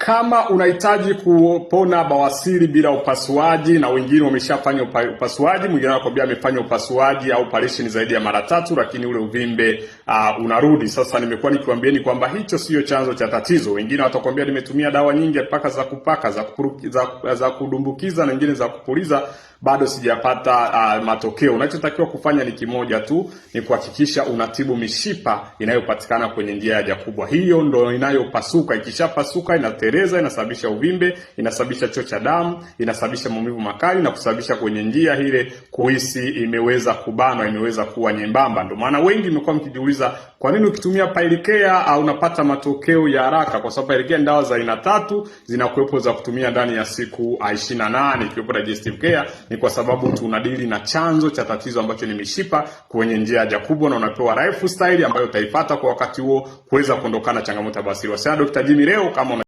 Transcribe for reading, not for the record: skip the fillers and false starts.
Kama unahitaji kupona bawasiri bila upasuaji, na wengine wameshafanya upasuaji, mwingine anakuambia amefanya upasuaji au operation zaidi ya mara tatu, lakini ule uvimbe unarudi. Sasa nimekuwa nikiwaambieni kwamba hicho sio chanzo cha tatizo. Wengine watakwambia nimetumia dawa nyingi mpaka za kupaka, za kudumbukiza na nyingine za kupuliza, bado sijapata matokeo. Unachotakiwa kufanya ni kimoja tu, ni kuhakikisha unatibu mishipa inayopatikana kwenye njia ya haja kubwa. Hiyo ndo inayopasuka. Ikishapasuka inatereza, inasababisha uvimbe, inasababisha choo cha damu, inasababisha maumivu makali na kusababisha kwenye njia ile kuhisi imeweza kubanwa, imeweza kuwa nyembamba. Ndio maana wengi mmekuwa mkijiuliza kwa nini ukitumia Pilecare au unapata matokeo ya haraka, kwa sababu Pilecare ni dawa za aina tatu zinakuwepo za kutumia ndani ya siku 28 ikiwepo digestive care. Ni kwa sababu tunadili na chanzo cha tatizo ambacho ni mishipa kwenye njia ya haja kubwa, na unapewa lifestyle ambayo utaipata kwa wakati huo kuweza kuondokana changamoto ya bawasiri. Wasiliana Dr. Jimmy leo kama una